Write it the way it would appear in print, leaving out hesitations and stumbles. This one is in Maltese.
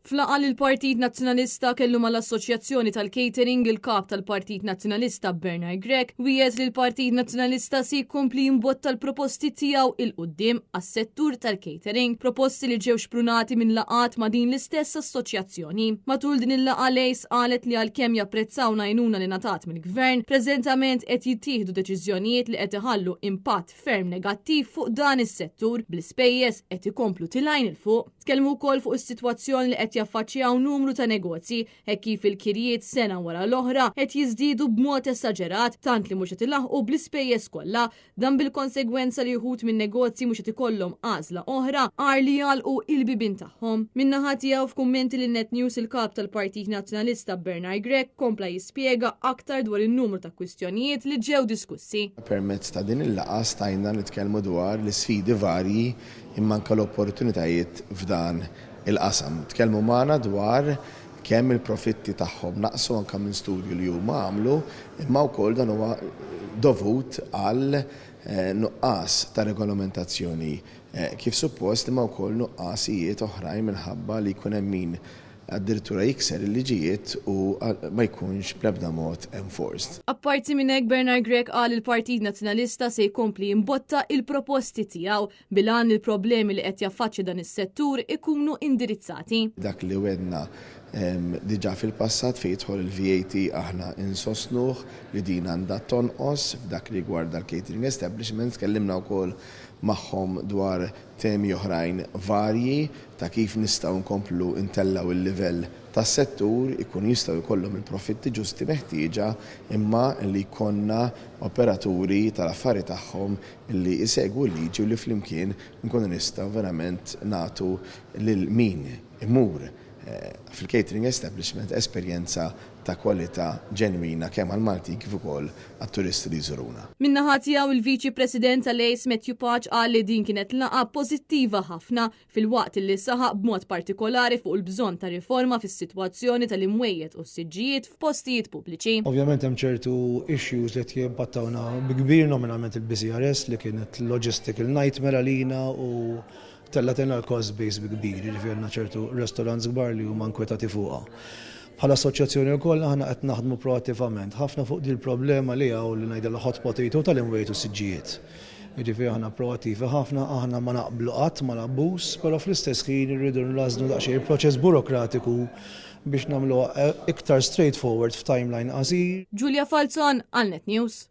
F'laqgħa li l-Partit Nazzjonalista kellu mal-Assoċjazzjoni tal-Catering, il-Kap tal-Partit Nazzjonalista Bernard Grech wiegħed li l-Partit Nazzjonalista se jkompli jimbotta l-proposti tiegħu 'il quddiem għas-settur tal-catering, proposti li ġew xprunati minn laqgħat ma' din l-istess assoċjazzjoni. Matul din il-laqgħa l-ACE qalet li għalkemm japprezzaw l-għajnuna li ngħatat mill-Gvern, preżentament qed jittieħdu deċiżjonijiet li qed iħallu impatt ferm negattiv fuq dan is-settur, bl-ispejjeż qed ikomplu tilgħin 'il fuq. Tkellmu wkoll fuq is-sitwazzjoni li qed jaffaċċjaw numru ta' negozji hekk kif il-kirjiet sena wara l-oħra qed jiżdiedu b'mod esaġerat tant li mhux qed ilaħħqu bl-ispejjeż kollha. Dan bil-konsegwenza li uħud min-negozji mhux qed ikollhom għażla oħra għar li jagħlqu il-bibien tagħhom. Min-naħa tiegħu f'kummenti lil Net News il-Kap tal-Partit Nazzjonalista Bernard Grech kompla jispjega aktar dwar in-numru ta' kwistjonijiet li ġew diskussi. Permezz ta' din il-laqgħa stajna nitkellmu dwar l-isfidi varji imma anke l-opportunitajiet f'dan il-qasam. Tkellmu magħna dwar kemm il-profitti tagħhom naqsu anke minn studju li huma għamlu, imma wkoll dan huwa dovut għal nuqqas ta' regolamentazzjoni kif suppost imma wkoll nuqqasijiet oħrajn minħabba li jkun hemm min addirittura jikser il-liġijiet u ma jkunx bl-ebda mod enforced. Apparti minn hekk Bernard Grech qal li l-Partit Nazzjonalista se jkompli jimbotta il-proposti tiegħu bil-għan li l-problemi li qed jaffaċċja dan is-settur ikunu indirizzati. Dak li wegħdna diġà fil-passat fejn jidħol il-VAT aħna insostnuh li din għandha tonqos f'dak li rigwarda l-catering establishments. Tkellimna wkoll magħhom dwar temi oħrajn varji ta' kif nistgħu nkomplu ntellgħu l-livell tas-settur, ikunu jistgħu jkollhom il-profitti ġusti meħtieġa imma li jkollna operaturi tal-affari tagħhom li jsegwu l-liġi u li flimkien nkunu nistgħu verament nagħtu lil min imur fil-catering establishment esperjenza ta' kwalità ġenwina kemm għall-Maltin kif ukoll għat-turisti li jżuruna. Min-naħa tiegħu il-Viċi President tal-ACE Matthew Pace qal li din kienet laqgħa pożittiva ħafna filwaqt li saħaq b'mod partikolari fuq il-bżonn ta' riforma fis-sitwazzjoni tal-imwejjed u s-siġġijiet f'postijiet pubbliċi. Ovvjament hemm ċertu issues li qed jimpattawna bi kbir, nominalment il-BCRS li kienet logistical nightmare għalina u tellgħetilna l-cost base bi kbir, jiġifieri għandna ċertu restaurants kbar li huma nkwetati fuqha. Bħala assoċjazzjoni wkoll aħna qed naħdmu proattivament ħafna fuq din il-problema li hawn li ngħidilha hot potato tal-imwejjed u s-siġġijiet. Jiġifieri aħna proattivi ħafna, aħna ma naqblu qatt mal-abbuż, però fl-istess ħin irridu nrażżnu daqsxejn il-proċess burokratiku biex nagħmluha iktar straightforward f'timeline qasir. Julia Falzon għal Net News.